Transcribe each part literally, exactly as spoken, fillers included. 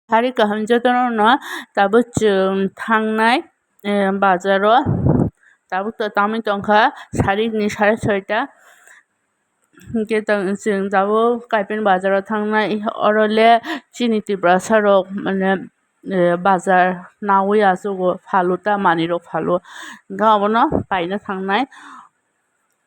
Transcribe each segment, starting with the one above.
Sari kaham jotono no tabuk chwng thangnai, eh, bazaro. Tabuk to tangwi tongkha sari ni sare soita. Hinkhe tang-, chwng tabuk Kaipin bazaro thangnai. Oro le chini Tiprasa rok mane, eh, bazar nawi achugo, phalu ta manwi rok phalu. Hinkhe obono paina thangnai.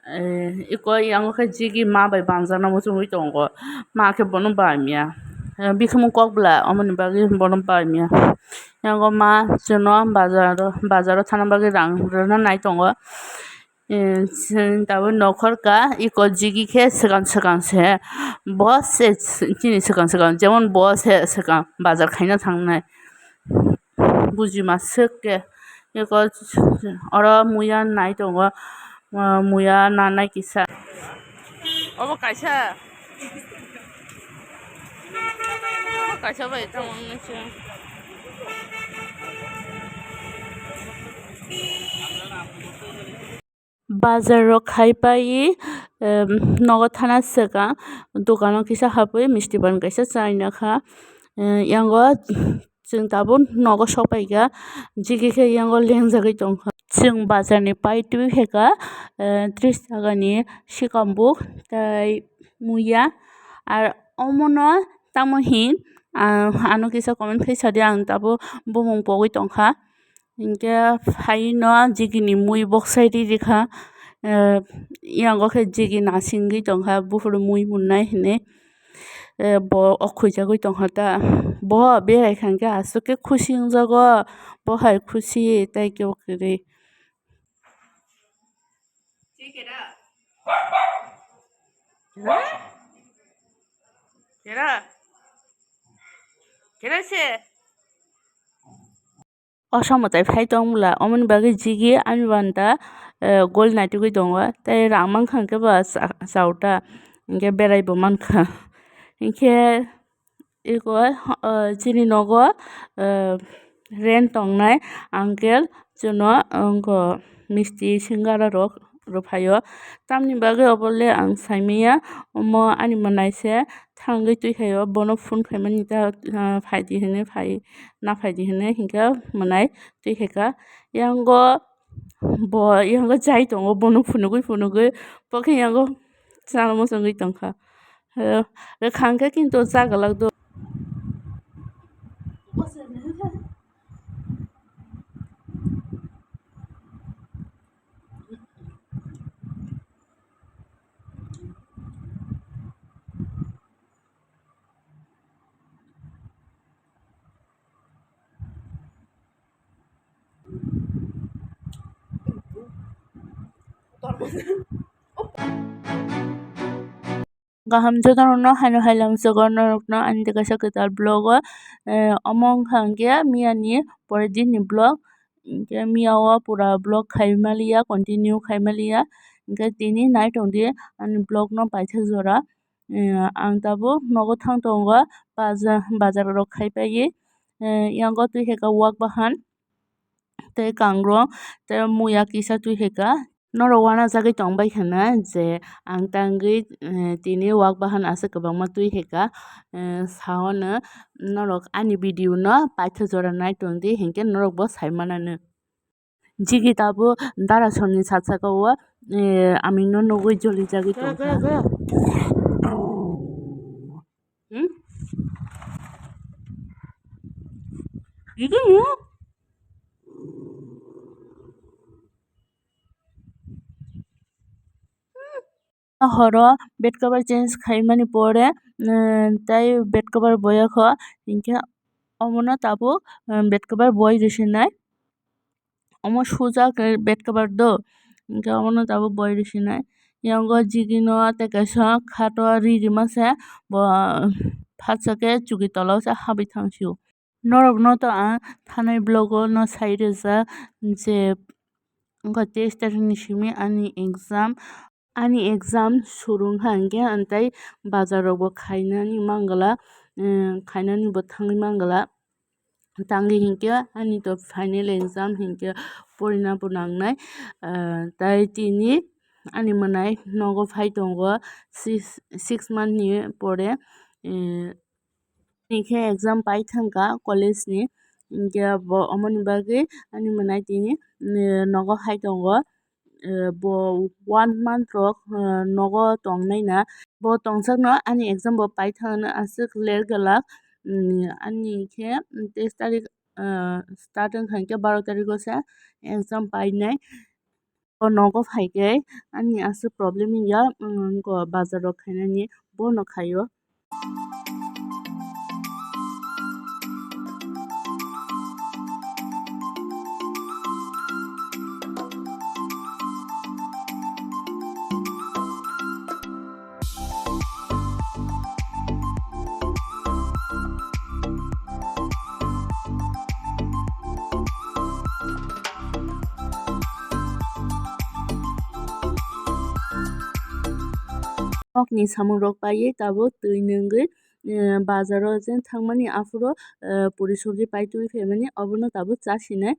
Eh, iko yango khe jigi ma bai banjakna muchungwi tongo. Ma khe bono bai miya. Eh, bikhimung kok bla, omoni bagwi bono bai miya. Yango ma chwngno bazaro, bazaro thana bagwi rang rwna nai tongo. Eh, chwng tabuk nokhor ka, iko jigi khe swkang swkang se. Bo se chini swkang swkang, jemon bo se swkang bazar khaina thangnai. Bujima swk khe. Eko oro muya nai tongo, ah, muya nanai kisa. Obo kaisa. Obo kaisa bai tamo nai se. Bazar rok khai pai, em, nogo thana swkang, dukano kisa hapwi misti pan kaisa chaina kha. Eh, yango chwng tabuk nogo sok paikha, jigi khe yango lengjagwi tongkha. Chwng bazar ni pai twi khaikha, eh, tris taka ni sikambuk tei muya. Ar omono tamo hin, ah, ano kisa comment khai sadi, ang tabuk bumung pogwi tongkha. Hinkhe phaino jigini mui boksai riri kha, eh, yango khe jigi nasingwi tongkha, buphuru mui munnai hinwi, eh, bo o khujagwi tongkha ta. Bo berai kha hinkhe aswk khe khusi wngjago, bo hai khusi tei kebo kwrwi. Kera? Kera? Kera se? O samo tai phai tong bwla, omoni bagwi jigi ani banta, eh, gol naitugwi tongo, tei rang mankha hwnkhe ba cha-, chauta, hinkhe berai bo mankha. Hinkhe eko, eh, chini nogo, eh, rent tongnai uncle chwngno wngkha misti singara rok rwphaio. Tamni bagwi obo le ang saimanya, omo ani mwnaise thangwi twi khaio, bono phone khaimani ta, ah, phaidi hinwi phai, na phaidi hinwi hinkhe mwnai twi khaikha. Yango bo yango chai tongo, bono phunugwi phunugwi bo khe yango chana muchungwi tongkha. Eh, rwkha hwnkhe kintu cha gwlak do. Kaham jotono no haino hai lamsogo norokno ani kaisa kwtal vlog o, eh, omo wngkha hwnkhe miyani pore dinni vlog, hwnkhe miya o pura vlog khai maliya, continue khai maliya, hwnkhe tini nai tongdi ani vlog no paithak jora. Eh, ang tabuk nogo thang tongo, baja-, bazar rok khai paiwi, eh, yango twi khe ka wak bahan. Tei kangrong tei muya kisa twi khe ka. Norok uanajagwi tongbai kheno je ang tangwi, eh, tini wak bahan aswk kwbangma twi khe ka, eh, saono norok ani video no paithago jora nai tongdi, hinkhe norok bo sai manano. Jigi tabuk darasoni sat saka o, eh, aming no nugwi jolijagwi tongkha. Hmm? Jigi ni? Horo bed cover change khaimani pore, eh, tei bed cover boyakho, hinkhe omono tabuk, eh, bed cover boi rwsinai. Omo sujak bed cover do, hinkhe omono tabuk boi rwsinai. Yango jigino tei kaisa khato ri rima se bo, phatsa khe chuki tola o se habwi thangsio. Norokno to ang thanai vlog o no sai rwjak je wngkha teis tarik ni simi ani exam. Ani exam suru wngkha hinkhe, ang tei bazar rok bo khainani mangala, eh, khainani bo thangwi mangala. Tangwi hinkhe ani to final exam hinkhe porina bo nangnai. Ah, tai tini ani mwnai nogo phai tongo six, six month ni pore, eh, Ani khe exam pai thangkha college ni, hinkhe bo omoni bagwi ani mwnai tini, eh, nogo hai tongo. Eh, bo one month rok, eh, nogo tongnai na. Bo tongsak no ani exam bo pai thangna aswk ler gwlak. Mm, ani khe teis tarik, eh, start wngkha hinkhe baro tariko se exam painai. O nogo phaikhe ani aswk problem wngya, wngkha bazar rok khainani, bono khaio. Nokni samung rok paiwi tabuk twi nungwi, eh, bazar o je thangmani aphuru, eh, puri sobji pai twi phaimani obono tabuk chasinai.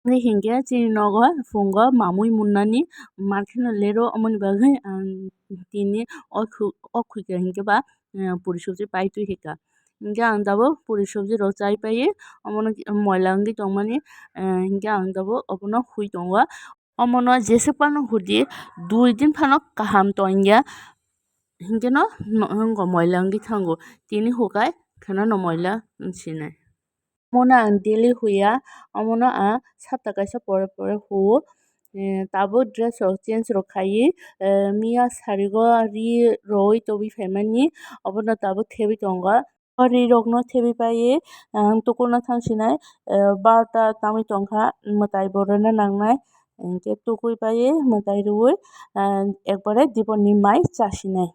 Tei hinkhe chini nogo phungo mamui munnani market no lero, omoni bagwi ang tini o khu-, o khuikha hinkhe ba, eh, puri sobji pai twi hika. Hinkhe ang tabuk puri sobji rok chai paiwi omono moila wngwi tongmani, eh, hinkhe ang tabuk obono hui tongo. Omono jeswk phano hudi, dui din phano kaham tongya. Hinkhe no, no, wngkha moila wngwi thango. Tini hukai kheno no moila wngsinai. Omono ang daily huya, omono ang sapta kaisa pore pore huo. Eh, tabuk dress rok change rok khaiwi, eh, miya sarigo ri roi tobwi phaimani, obono tabuk thebwi tongo. O ri rokno thebwi paiwi ang tukurna thangsinai, eh, barota tangwi tongkha, mwtai bo rwna nangnai, hinkhe tukui paiwi mwtai rwui, eh, ekbare dibor ni mai chasinai.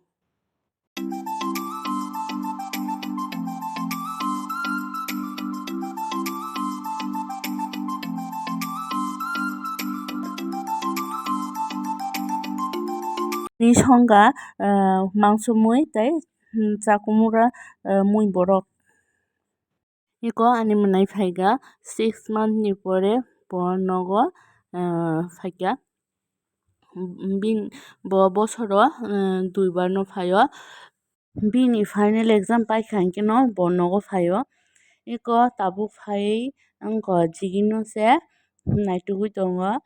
Ni songkha, eh, mangso mui tei, hmm, chakumura, eh, mui borok. Eko ani mwnai phaikha six month ni pore bo nogo, eh, phaikha. Bin-, bo bosoro, eh, duibar no phaio. Bini final exam paikha hinkhe no bo nogo phaio. Eko tabuk phaiwi wngkha jigino se naitugwi tongo.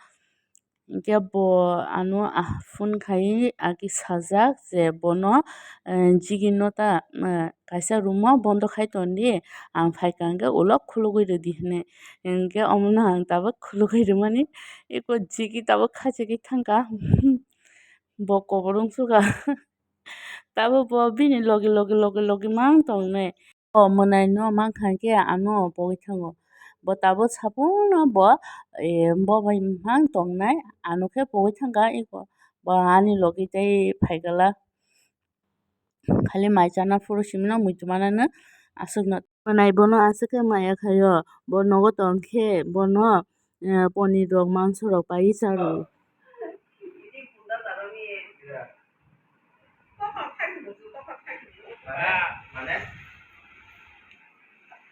Hinkhe bo ano, ah, phone khai agi sajak je bono, eh, jigino ta, eh, kaisa room o bondo khai tondi, ang phaikha hinkhe ulo khulugwi rwdi hinwi. Hinkhe omono ang tabuk khulugwi rwmani, eko jigi tabuk khachigwi thangkha, bo kobor wngsukha. Tabuk bo bini logi, logi, logi, logi mang tongnai. O mwnai no mankha khe ano pogwi thango. Bo tabuk sabuno bo, eh, bo bai mang tongnai, ano khe pogwi thangkha, eko bo ani logi tei phaikhala. Khali mai chana phuru simino muitu manano aswkno. Mwnai bono aswk khe maya khaio. Bo nogo tongkhe bono, eh, ponir rok, mangso rok paiwi charo.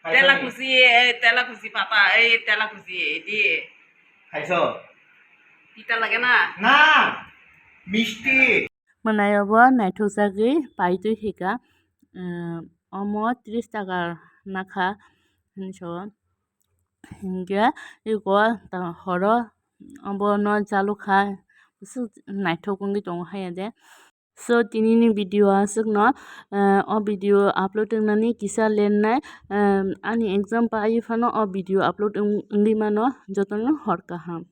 Tela kuchi, eh, tela kuchi papa, eh, tela kuchi, di. Khaiso? Pita lage na? Na, misti. Mwnai obo naithok jagwi paitwi hika, eh, omo tris taka nakha hinwi sao. Hinkhe eko ta horo obono chalukha, naithok wngwi tongo haiya de. So, tinini video aswkno, eh, o video upload wngnani kisa lennai, eh, ani exam pai phano o video upload wng-, wngwi mano, jotono hor kaham.